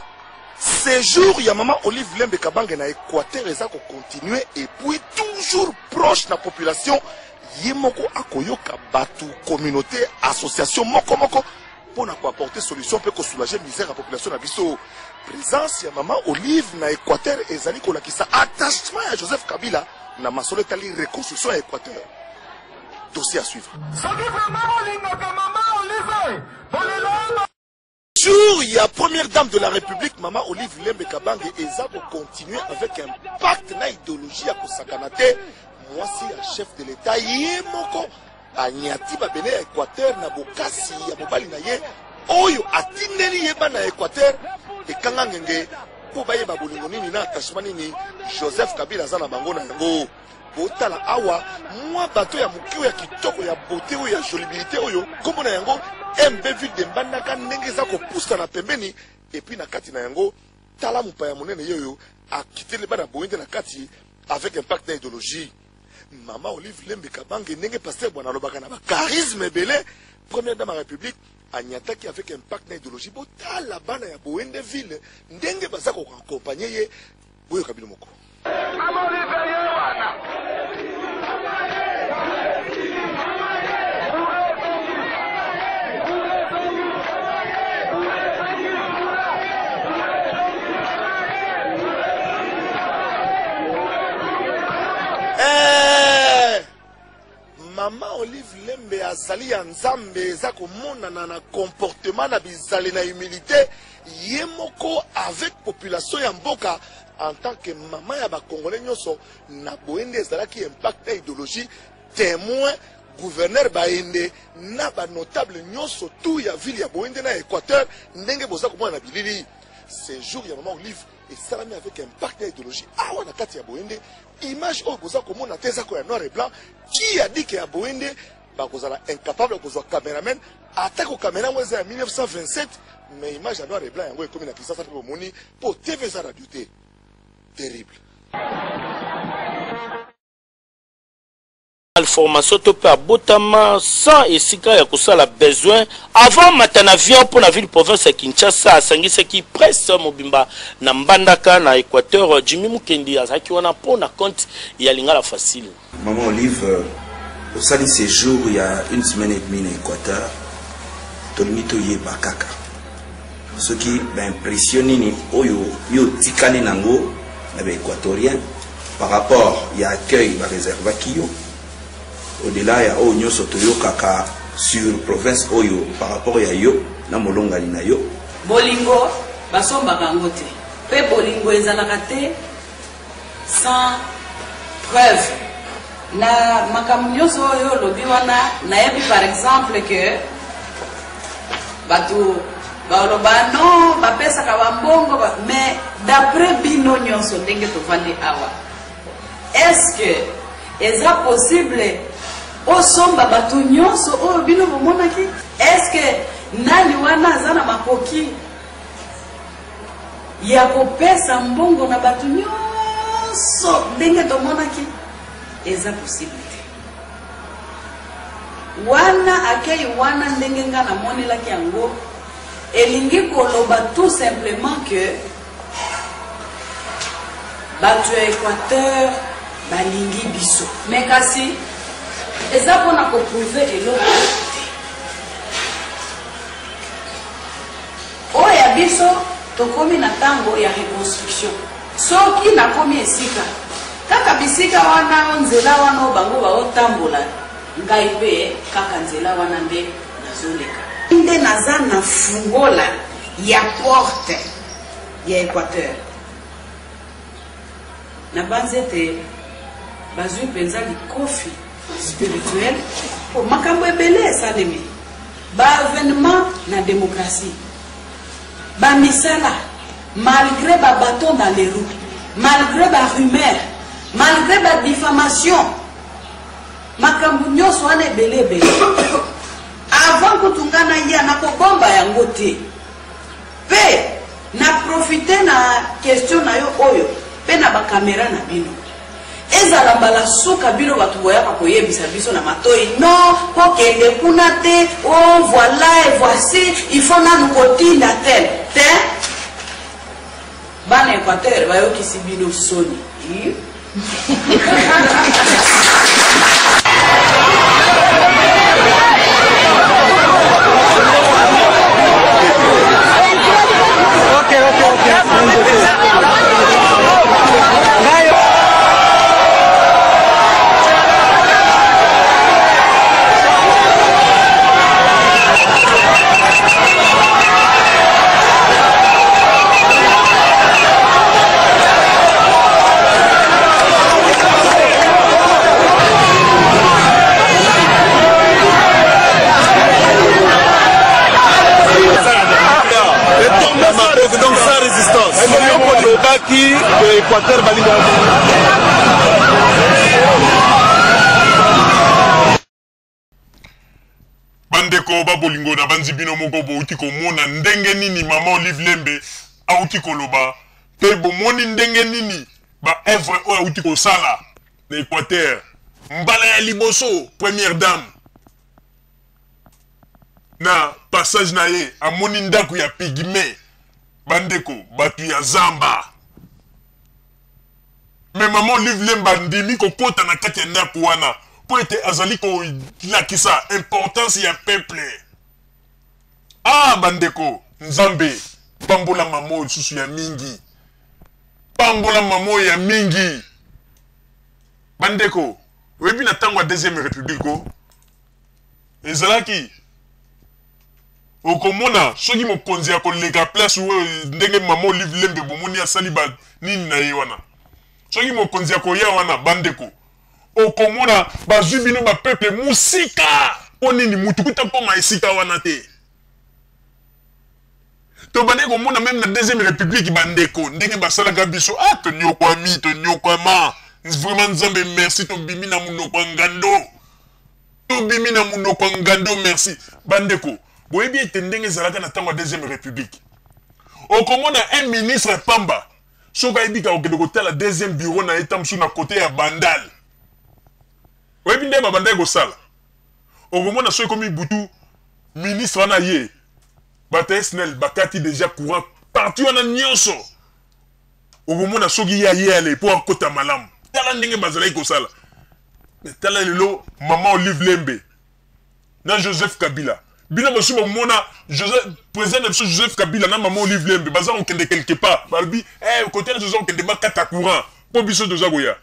séjour ya mama Olive Lembe Kabange na Équateur eza kocontinue, et puis toujours proche na population. Ye moko akoyoka bato, communauté, association moko moko mpo na koapporter solution mpe kosoulager misère ya population na biso. Présence ya mama Olive na Équateur ezali kolakisa attachement ya Joseph Kabila na masolo etali reconstruction ya Équateur. Dossier à suivre. Soki vraiment bolingaka mama Olive, bolingo. Jour ya première dame de la République, mama Olive Lembe Kabange, eza kocontinue avec impact na idéologie ya kosakana te. Mwasi ya chef de l'État ye moko anyati babene ya Équateur na bokasi ya mobali na ye oyo atindeli ye bana ya Équateur ekanga ngenge mpo bayeba bolingo nini na attachement nini Joseph Kabila aza na bango na yango. Botala awa mwa bato ya moke oyo ya kitoko, ya beauté, oyo ya jolibilité, oyo nkombo na yango MB Ville de Mbandaka, ndenge eza kopusana pembeni. Et puis na kati na yango, tala mopaya monene ye oyo akiteli bana boye nde na kati avec impact na idéologie. Mama Olive Lembe Kabange, ndenge pasteur Bwana alobaka na bacharisme ebele, première dame ya République anyataki avec impact na idéologie. Botala bana ya Boende ville ndenge baza koaccompagner ye. Boyoka bino moko. Mama Olive ye wana. Eh, mama Olive Lembe azali ya Nzambe, eza komonana na comportement, na bizali, na humilité. Ye moko avec population ya mboka en tant que mama ya bakongolais nyonso na boye nde ezalaki impact na idéologie. Témoin gouverneur Baende na banotable nyonso tout ya ville ya Boende na Équateur, ndenge boza komona na bilili. Séjour ya mama Olive esalami avec impact na idéologie awa na kati ya Boende. Image oyo boza komona te eza ko ya noir et blanc. Qui a dit que ya Boende bakozala incapable ya kozwa cameraman? Atako caméra yango eza ya 1927, mais image ya noir et blanc yango ekomi na Kinshasa mpe bomoni, mpo TV eza, radio te. Terrible. Malformation to mpe abotama sans esika ya kosala besoin. Avant mata na avion mpo na ville province ya Kinshasa, asangisaki presse mobimba na Mbandaka na Équateur. Jimmy Mukendi azalaki wana mpo na compte ya Lingala Facile. Maman Olive, osali séjour ya une semaine et demie na Équateur. Tolingi toyeba kaka soki baimpression nini oyo yo otikali nango na baéquatorien par rapport ya accueil bareservaki yo, au-delà ya oyo nyonso toyokaka sur province oyo par rapport ya yo na molongani na yo. Bolingo basombaka yango te, mpe bolingo ezalaka te sans preuve. Na makambo nyonso oyo olobi wana, nayebi par exemple que bato baloba non, bapesaka bambongo ba, mais d'après bino nyonso ndenge tovandi awa, est-ce que eza possible osomba bato nyonso oyo bino bomonaki? Est-ce que nani wana aza na makoki ya kopesa mbongo na bato nyonso ndenge tomonaki? Eza possible te. Wana akei wana, ndenge nga namonelaki yango, elingi koloba tout simplement que bato ya Équateur balingi biso, mais kasi eza mpona koprouver eloko te. Oyo ya biso, tokomi na ntango ya reconstruction. Soki nakomi esika kaka bisika wana, o nzela wana oyo bango baotambola, ngai mpe kaka nzela wana nde nazoleka, nde naza na fungola ya porte ya Équateur. Nabanzi ete bazwi mpenza likofi spirituel mpo makambo ebele esalemi, ba avènement na democratie, ba misala, malgre ba bâtons dans les roues, malgre ba rumeurs, malgre ba diffamation, makambo nyonso wana ebele ebele. Avant kutu nga naya, nakobomba yango te. Pe na profiter na question na yo oyo pe na ba camera na bino. Ezala mbala suka bino batu boyaka koyebisa biso na matoyi non kokende kuna te oh voila et voici il faut nanu kotinda tel te. Bana Equateur bayokisi bino soni. Donc sans résistance. Lobaki de Équateur balinga. Bandeko ba bolingo, na banzi bino moko bouti komona ndenge nini mama Olive Lembe auti koloba, mpe bomoni ndenge nini ba œuvre oyo auti kosala na Équateur. Mbala ya liboso première dame na passage na ye amoni ndako ya pygmée, bandeko bato ya zamba. Mais mama Olive Lembe andimi kokota na kati ya ndako wana mpo ete azali kolakisa importance ya peuple. Ah bandeko, Nzambe pambola mama oyo lisusu ya mingi, pambola mama oyo ya mingi. Bandeko, oyebi na ntango ya deuxième république o ezalaki okomona soki mokonzi akoleka place oyo ndenge mama Olive Lembe bomoni asali ba nini na ye wana, soki mokonzi akoya wana bandeko okomona bazwi bino ba peuple mosika. Mpo nini mutu kuta koma esika wana te? Tobandaki komona meme na deuxième république bandeko ndenge basalaka biso, ah tonyokwami, tonyokwama vraiment. Nzambe merci, tobimi na monoko ya ngando, tobimi na monoko ya ngando, merci. Bandeko, boyebi ete ndenge ezalaka na ntango ya deuxième république, okomona un ministre pamba soki ayebi ka kokende kotala deuxième bureau na ye ta mosusu na kote ya Bandal, oyebi nde babandaki kosala, okomona soki ekomi butu ministre wana ye bato ya SNEL bakati déjà courant parti wana nyonso, okomona soki ye aye ale mpo akota malamu. Tala ndenge bazalaki kosala. Tala lelo mama Olive Lembe na Joseph Kabila, bino bosi bomona Joseph, président na biso Joseph Kabila na mama Olive Lembe baza kokende quelque part, balobi eh, kote na toza kokende bakata courant mpo biso toza koya.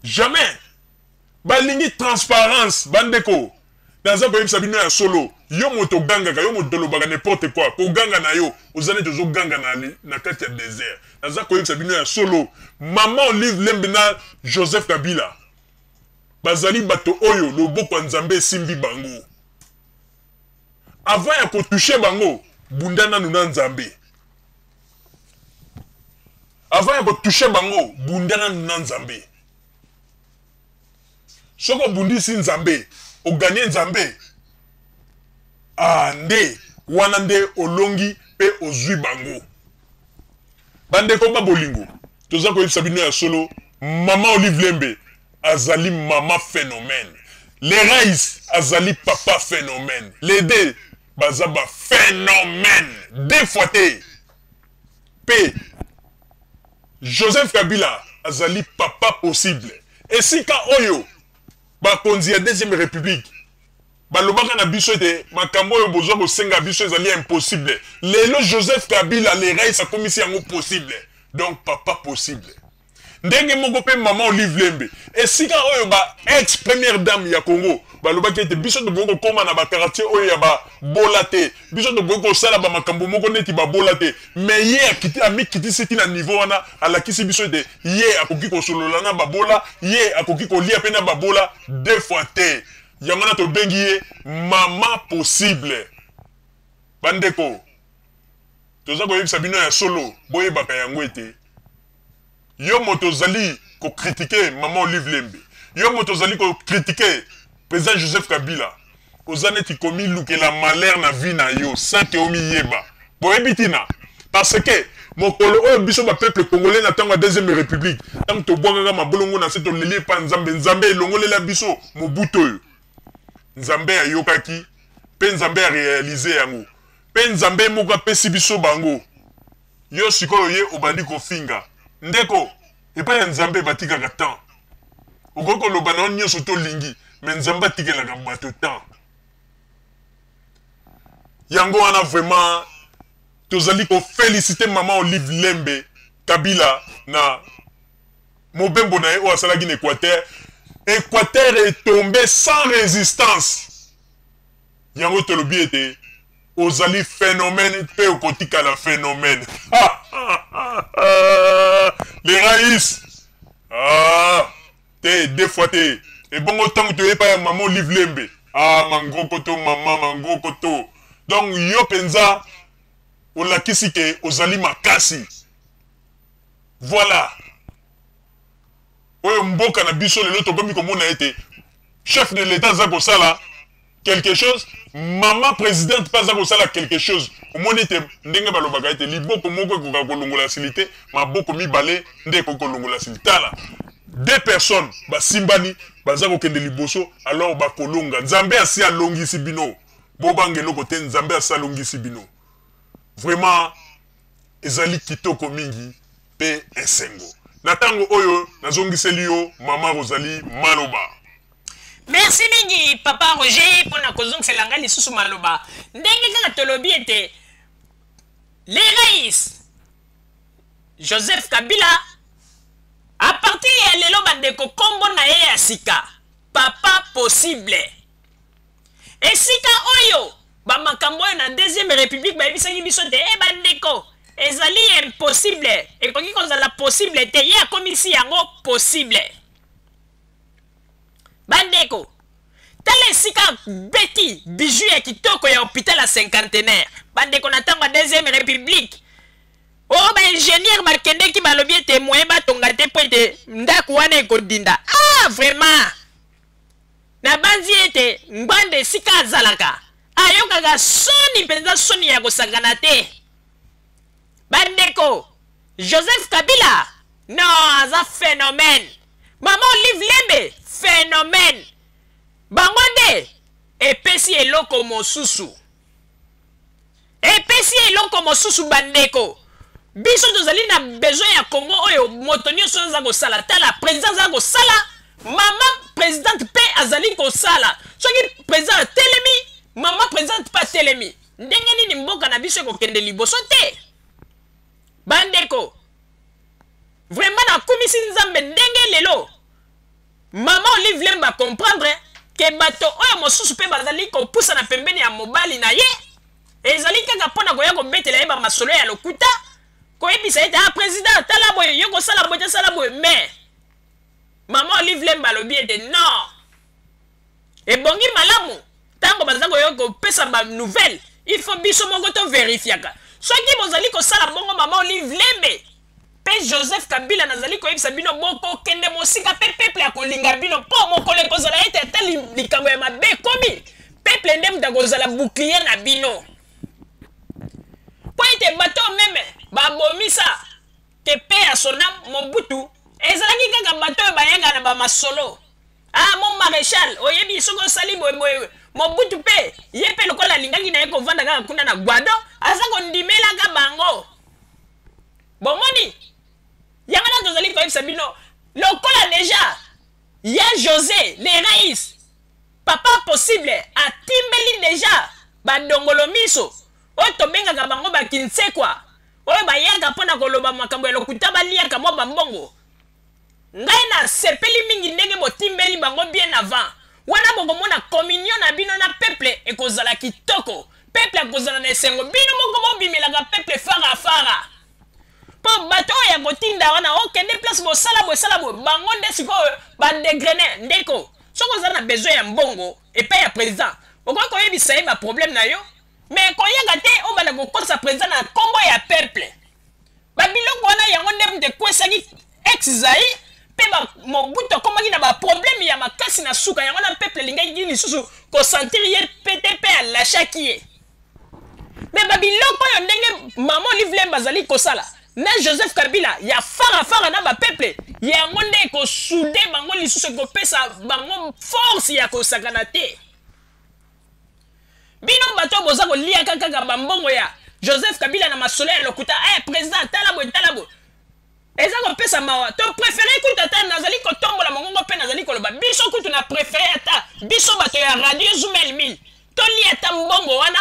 Jamais balingi transparence. Bandeko, naza koyebisa bino ya solo, yo moto ogangaka, yo moto olobaka n'importe quoi, koganga na yo oza neti ozoganga na kati ya désert. Naza koyebisa bino ya solo, mama Olive Lembe na Joseph Kabila bazali bato oyo loboko ya Nzambe esimbi bango. Avant ya kotouche bango, bunda nanu na Nzambe. Avant ya kotouche bango, bunda nanu na Nzambe. Soki obundisi Nzambe, oganye Nzambe, ah nde wana nde olongi mpe ozwi bango. Bandeko ba bolingo, toza koyebisa bino ya solo, mama Olive Lembe azali mama phénomène, le Rais azali papa phénomène, les deux baza ba phénomène deux fois te. Pe Joseph Kabila azali papa possible. Esika oyo bakonzi ya deuxième république balobaka na biso ete makambo oyo bozwa kosenga biso ezali impossible, lelo Joseph Kabila le Rais akomisi yango possible. Donc papa possible. Ndenge moko mpe mama Olive Lembe, esika oyo ba ex première dame ya Congo balobaki ete biso tokoki kokoma na ba quartier oyo ya ba bola te, biso tokoki kosala ba makambo moko neti ba bola te, mais ye akiti, amikitisi ti na niveau wana, alakisi biso ete ye akoki kosolola na ba bola, ye akoki kolia mpe na ba bola deux fois te. Yango wana tobengi ye mama possible. Bandeko, toza koyebisa bino ya solo, boyebaka yango ete yo moto ozali ko critiquer maman Olive Lembe, yo moto ozali ko critiquer president Joseph Kabila, oza neti komilukela malheur na vie na yo sans que omiyeba. Boyebi tina? Parce que mokolo oyo biso ba peuple congolais na tango ya deuxième republique, tango tobwakaka mabolongo na se toleli epa Nzambe, Nzambe elongolela biso Mobutu oyo. Nzambe ayokaki pe Nzambe a realiser yango. Pe Nzambe moko apesi biso bango. Yo sikoyo ye obandi kofinga. Ndeko, epai ya Nzambe batikaka temps. Okoki koloba na yo nionso to lingi, mais Nzambe atikelaka bato temps. Yango wana vraiment tozali ko feliciter maman Olive Lembe Kabila na mobembo na ye oyo asalaki na Equateur. Equateur est tombé sans résistance. Yango tolobi ete ozali phenomène mpe okotikala phenomène. Les Raïs. Ah, te deux fois te. Ebongo tango toye epai ya maman Olive Lembe. Ah, mangrokoto maman mangrokoto. Donc yo penza olakisi ke ozali makasi. Voilà. Oyo mboka na biso lelo tokomi komona ete chef de l'État aza kosala quelque chose, maman présidente mpe aza kosala quelque chose. Omoni ete ndenge balobaka ete liboko moko ekoka kolongola sili te, maboko mibale nde ekoki kolongola sili. Tala, deux personnes basimbani baza kokende liboso, alors bakolonga. Nzambe asi alongisi bino, bobanga eloko te, Nzambe asi alongisi bino. Vraiment ezali kitoko mingi mpe esengo. Na tango oyo nazongiseli yo mama Rosalie maloba. Merci mingi papa Roger mpo na kozongisela ngai lisusu maloba. Ndenge kaka tolobi ete le rais Joseph Kabila a partir ya lelo bandeko kombo na ye ya sika papa possible. Esika oyo ba makambo oyo na deuxième république bayebisaki biso te e bandeko ezali impossible, ekoki kozala possible te, ye akomisi yango possible. Bandeko, tala esika beti bijou ya kitoko ya hôpital ya cinquantenaire. Bandeko, na ntango ya deuxième république oyo ba ingénieur bakendeki balobi ete moyen batonga te mpo ete ndako wana ekodinda. Ah, vraiment nabanzi ete Ngbanda esika azalaka ayokaka soni mpenza, soni ya kosakana te. Bandeko, Joseph Kabila non, aza phénomène. Mama Olive Lembe phénomène. Bango nde epesi eloko mosusu, epesi eloko mosusu. Bandeko, biso tozali na besoin ya Congo oyo moto nyonso aza kosala. Tala, président aza kosala, mama présidente mpe azali kosala. Soki président atelemi, mama présidente mpe atelemi, ndenge nini mboka na biso ekokende liboso te? Bandeko, vraiment nakumisi Nzambe ndenge lelo mama Olive Lembe comprendre ke bato oyo mosusu mpe bazali kopusana pembeni ya mobali na ye ezali kaka mpo na koya kobetela ye bamasolo ya lokuta, koyebisa ete ah président tala boye, yo kosala boye te, sala boye. Mais mama Olive Lembe alobi ete non, ebongi malamu ntango baza koya kopesa ba nouvelle, il faut biso moko to verifiaka. Soki bozali kosala bongo, mama Olive Lembe mpe Joseph Kabila, nazali koyebisa bino bokokende mosika mpe peuple akolinga bino, mpo mokolo ekozala ete ata likambo ya mabe ekomi, peuple nde moto akozala bouclier na bino, mpo ete bato meme babomisa ke pe ya sona Mobutu ezalaki kaka bato oyo bayaka na bamasolo. Ah, mon maréchal, oyebi soki osali boye boye. Mobutu mpe ye mpe lokola alingaki na ye kovanda kaka kuna na Guado, aza kondimelaka bango. Bomoni yango na tozali koyebisa bino lokola deja ya José le Rais papa possible atimbeli deja badongolo miso oyo tobengaka bango bakinsekwa, oyo bayaka mpo na koloba makambo ya lokuta, baliaka mwa bambongo. Ngai nasepeli mingi ndenge botimbeli bango bien avant. Wana bokomona communion na bino na peuple ekozala kitoko. Peuple akozala na esengo. Bino moko bobimelaka peuple fara fara. Po bato oyo ya kotinda wana okende place bosala boye sala boye bango nde sikoyo ba degrene ndeko. Soki oza na besoin ya mbongo epai ya president okoki koyebisa ye ba problème na yo mais koyaka te obanda kokosa president na kombo ya peuple. Ba biloko wana yango nde moto ekwesaki ex Zaïre mpe ba Mobutu akomaki na ba problème ya makasi na suka yango na peuple elingaki lisusu ko sentir ye pete mpe alashaki ye. Mais ba biloko oyo ndenge mama Olive Lembe azali kosala na Joseph Kabila ya fara fara na ba peuple yango nde ekosude bango lisusu ekopesa bango force ya kosakana te. Bino bato oyo boza koliaka kaka ba mbongo ya Joseph Kabila na masolo ya lokuta, eh president tala boye tala boye. Eza kopesa mawa. To prefere kutu ata nazali kotombola mongongo mpe nazali koloba biso kutu na prefere ata biso bato ya radio Zumel 1000 tolia ata mbongo wana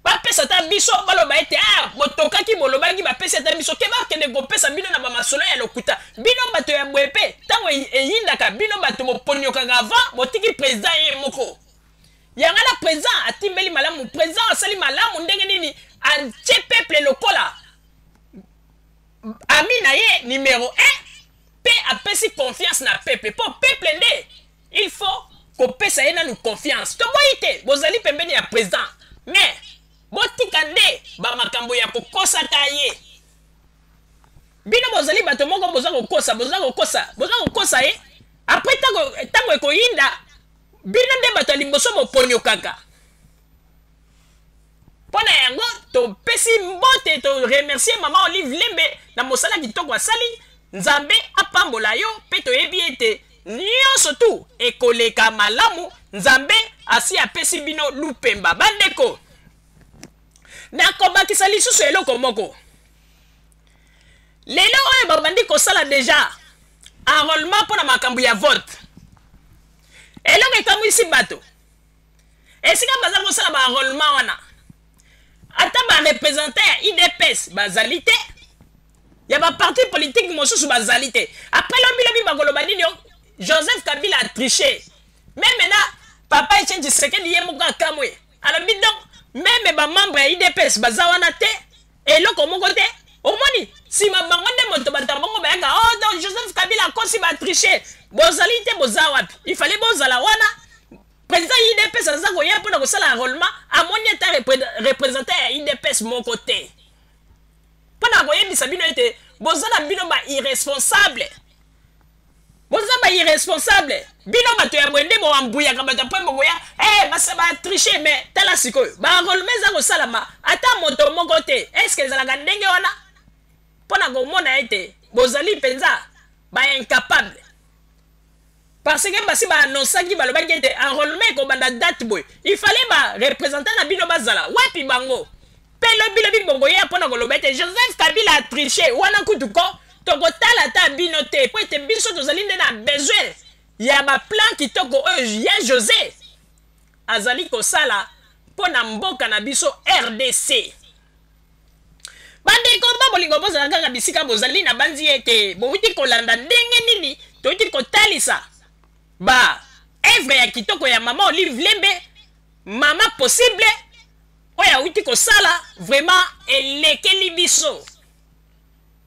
bapesa ata biso baloba ete ah botokaki bolobaki bapesi ata biso ke bakende kopesa bino na bamasolo ya lokuta bino bato ya boye mpe ntango eyindaka bino bato boponiokaka avant botiki president ye moko Yanga na president atimbeli malamu president asali malamu ndenge nini atie peuple lokola ami na ye numero 1 mpe apesi confiance na peuple mpo peuple nde il faut kopesa ye nanu confiance toboyi te bozali pembeni ya president mais botika nde bamakambo ya kokosaka ye bino bozali bato moko boza kokosa boza kokosa boza kokosa ye apres ntango ekoyinda Bino nde bato ya liboso boponyokaka. Mpo na yango topesi mbote, to remercier mama Olive Lembe na mosala kitoko asali. Nzambe apambola yo mpe toyebi ete nyonso tu ekoleka malamu. Nzambe asi apesi bino lupemba. Bandeko, nakobakisa lisusu eloko moko. Lelo oyo babandi kosala deja enrôlement mpo na makambo ya vote. Eloko ekamwisi bato, esika baza kosala ba enrôlement wana, ata ba representant ya UDPS bazali te, ya ba parti politique mosusu bazali te. Après lobi lobi bakoloba nini? Joseph Kabila a triché. Mais maintenant papa Etienne Tshisekedi ye moko akamwe, alobi donc meme ba membre ya UDPS baza wana te, eloko moko te. Omoni sima bango nde moto bato ya bongo bayaka, oh donc Joseph Kabila akosi ba tricher. Bozali te, boza wapi? Il fallait bozala wana. Président UDPS aza koya mpona kosala enrôlement, amoni ata représentant ya UDPS moko te. Mpona koyebisa bino ete boza na bino ba irresponsable. Boza ba irresponsable. Bino bato ya boye nde boambuyaka bato apres bokoya eh, basa ba tricher. Mais tala sikoyo ba enrôlement eza kosalama ata moto moko te. Est-ce que ezalaka ndenge wana? Mpona komona ete bozali mpenza ba incapable. Parce que basi ba annonçaki, balobaki ete enrôlement ekobanda date boye. Il fallait ba représentant na bino bazala wapi bango? Pe lobi lobi bokoya mpona koloba ete Joseph Kabila a triché. Wana kutu ko tokotala ata bino te, po ete biso tozali nde na besoin ya ba plan kitoko oyo ya Jose azali kosala mpo na mboka na biso RDC. Bandeko ba bolingo, bozala kaka bisika bozali. Nabanzi ete bowuti kolanda ndenge nini towuti kotalisa ba œuvre ya kitoko ya mama Olive Lembe, mama possible oyo awuti kosala, vraiment elekeli biso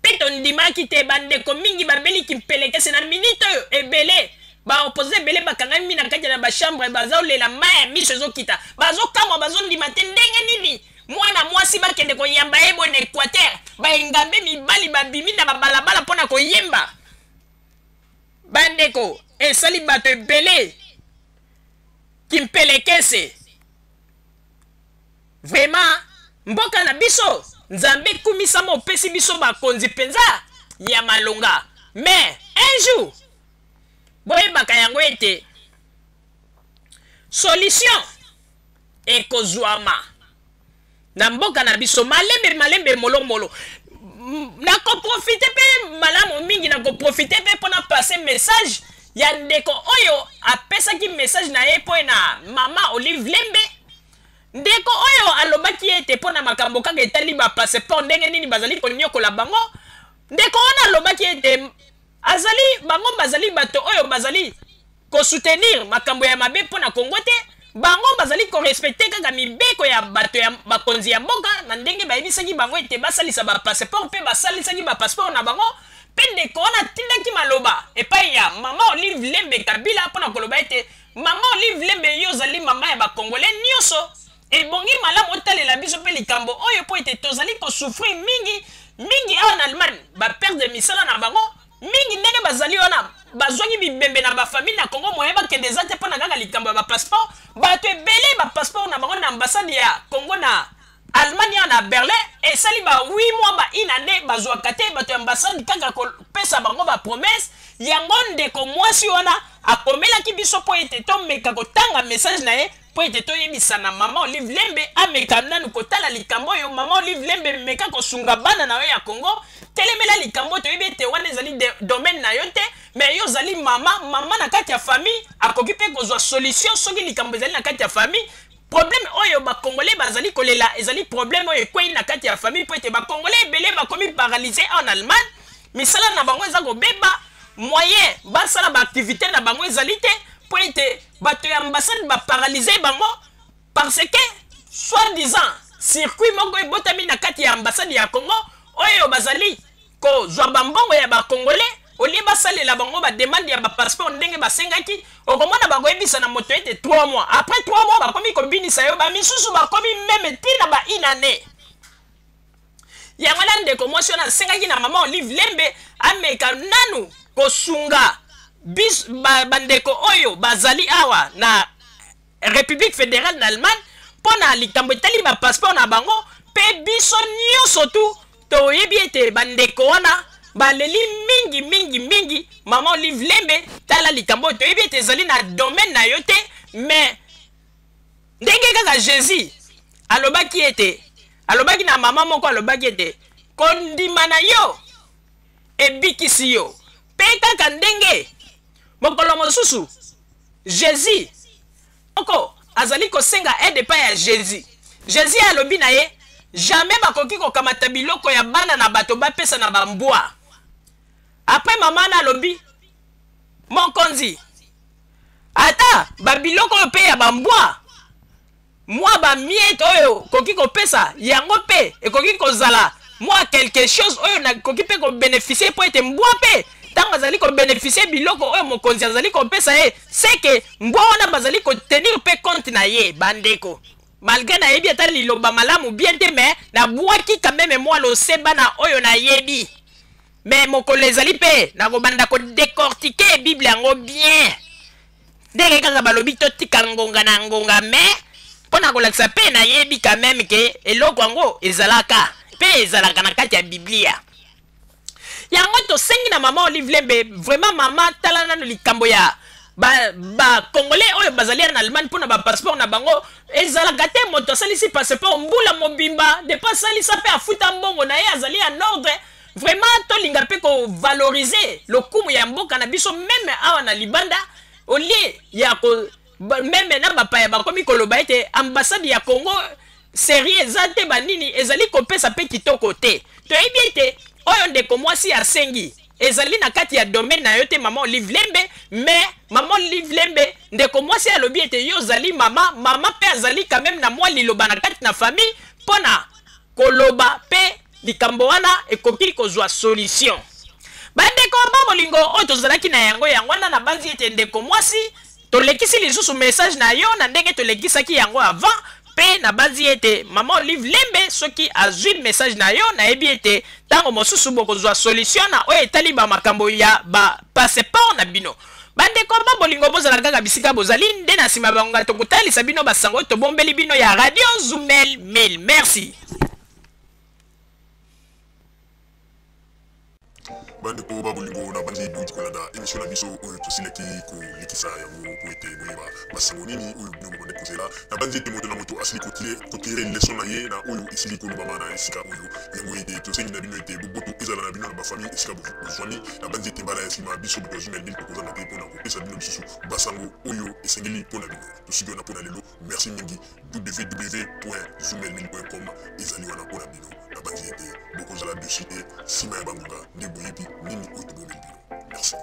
pe tondimaki te. Bandeko mingi babeli kimpelekese na minute oyo, ebele ba opposé ebele bakangami na kati na ba chambre, bazolela mai ya miso ezokita, bazokamwa, bazondima te ndenge nini mwana mwasi bakende koyamba ye boye na Equateur, baengambe mibali babimi na babalabala mpo na koyemba. Bandeko, esali bato ebele kimpelekese. Vraiment mboka na biso Nzambe kumisama, opesi biso bakonzi mpenza ya malonga. Mais un jour boyebaka yango ete solution ekozwama na mboka na biso malembe malembe, molo molo. Nakoprofite mpe malamu mingi, nakoprofite mpe mpona passe message ya ndeko oyo apesaki message na ye mpo na mama Olive Lembe. Ndeko oyo alobaki ete mpo na makambo kaka etali ba passeport, ndenge nini bazali konyokola bango. Ndeko wana alobaki ete Azali bango bazali bato oyo bazali ko soutenir makambo ya mabe mpo na Congo te, bango bazali ko respecter kaka mibeko ya bato ya bakonzi ya mboka na ndenge bayebisaki bango ete basalisa ba passeport mpe basalisaki ba passeport na bango. Mpe ndeko wana atindaki maloba epai ya mama Olive Lembe Kabila mpo na koloba ete mama Olive Lembe, yo ozali mama ya ba Congolais nyonso, ebongi malamu otalela biso mpe likambo oyo mpo ete tozali ko souffrir mingi mingi awa na Allemagne, ba perdre misala na bango mingi ndenge bazali wana, bazwaki bibembe na ba famille na Congo, moyen bakende eza te mpo na kaka likambo ya ba passeport. Bato ebele ba passeport na bango na ambassade ya Congo na Allemagne awa na Berlin esali ba 8 mois ba une année bazwaka te, bato ya ambassade kaka kopesa bango ba promesse. Yango ndeko mwasi wana akomelaki biso mpo ete tomeka kotanga message na ye mpo ete toyebisa na mama Olive Lembe ameka nanu kotala likambo oyo. Mama Olive Lembe, meka kosunga bana na yo ya Congo, telemela likambo oyo. Toyebi ete wana ezali domaine na yo te, mais yo ozali mama, mama na kati ya famille akoki mpe kozwa solution soki likambo ezali na kati ya famille. Problème oyo ba Congolais bazali kolela ezali problème oyo ekwei na kati ya famille, mpo ete ba Congolais ebele bakomi paralyse en Allemagne, misala na bango eza kobeba, moyen basala ba activité na bango ezali te, mpo ete bato ya ambassade ba paralyse bango parce que soi-disant circuit moko ebotami na kati ya ambassade ya Congo oyo bazali kozwa bambongo ya ba Congolais olie basalela bango ba demande ya ba passeport ndenge basengaki. Okomona bakoyebisa na moto ete 3 mois, après 3 mois bakomi kobinisa yo, bamisusu bakomi meme tina ba une année. Yango wana ndeko mwasi wana asengaki na mama Olive Lembe ameka nanu kosunga bandeko oyo bazali awa na République fédérale na Allemagne mpo na likambo etali ba passeport na bango. Mpe biso nyonso tu toyebi ete bandeko wana baleli mingi mingi mingi. Mama Olive Lembe, tala likambo oyo, toyebi ete ezali na domaine na yo te, mais ndenge kaka Jésus alobaki ete, alobaki na mama moko, alobaki ete kondima na yo ebikisi yo. Mpe kaka ndenge mokolo mosusu Jésus moko azali kosenga aide epai ya Jésus, Jésus alobi na ye jamais bakoki kokamata biloko ya bana na bato bapesa na bambwa. Après mama na alobi, mokonzi, ata babiloko oyo mpe ya bambwa, mwa bamiete oyo okoki kopesa yango mpe ekoki kozala mwa quelque chose oyo nakoki mpe kobenefisie, mpo ete mbwa mpe ntango azali kobenefisie biloko oyo mokonzi azali kopesa ye, seke mbwa wana bazali kotenir mpe compte na ye. Bandeko, malgré nayebi ata liloba malamu bien te, mais nabwaki quand même mwa loseba na oyo nayebi. Mais mokolo ezali mpe nakobanda kodecortike Bible yango bien, ndenge kaka balobi totika ngonga na ngonga, mais mpo na kolakisa mpe nayebi quand même ke eloko yango ezalaka mpe ezalaka na kati ya Biblia. Yango tosengi na mama Olive Lembe, vraiment mama, tala nanu likambo ya ba Congolais oyo bazali na Allemagne mpo na ba passeport na bango ezalaka te. Moto asalisi passeport mbula mobimba, depuis asalisa mpe afuta mbongo na ye, azali en ordre. Vraiment tolinga mpe kovalorize lokumu ya mboka na biso meme awa na libanda, olie ya ko meme na bapaya bakomi koloba ete ambassade ya Congo serie eza te, banini ezali kopesa mpe kitoko te. Toyebi ete oyo ndeko mwasi asengi ezali na kati ya domaine na yo te, mama Olive Lembe, mais mama Olive Lembe, ndeko mwasi alobi ete yo ozali mama, mama mpe azali quand même na mwa liloba na kati na famille mpo na koloba mpe likambo wana ekoki kozwa solution. Bandeko ba bolingo oyo tozalaki na yango, yango wana nabanzi ete ndeko mwasi tolekisi lisusu message na yo na ndenge tolekisaki yango avant, mpe nabanzi ete mama Olive Lembe soki azwi message na yo, nayebi ete ntango mosusu bokozwa solution na oyo etali ba makambo ya ba passeport na bino. Bandeko ba bolingo, bozala kaka bisika bozali, nde na nsima bangonga tokotalisa bino basango oyo tobombeli bino ya Radio Zumel 1000. Merci. Bandeko ba bolingo, na bandi bouti kolanda émission na biso oyo tosilaki kolekisa yango po ete boyeba basango nini oyo bino bobandaki. kozela. Nabanzi ete moto na moto asili kotire leson na ye na oyo esili kolobama na esika oyo. Yango ete tosengi na bino ete boboto ezala na bino na bafamille esika bozwami. Nabanzi ete mbala ya nsima biso bato ya Zoom Elmil tokozanga te mpo na kopesa bino lisusu basango oyo esengeli mpo na bino. Tosuki wana mpo na lelo. Merci mingi. www.zoomelmil.com ezali wana mpo na bino. Nabanzi ete bokozala dessus te nsima ya bangonga nde boyebi nini oyo tobombeli bino. Merci.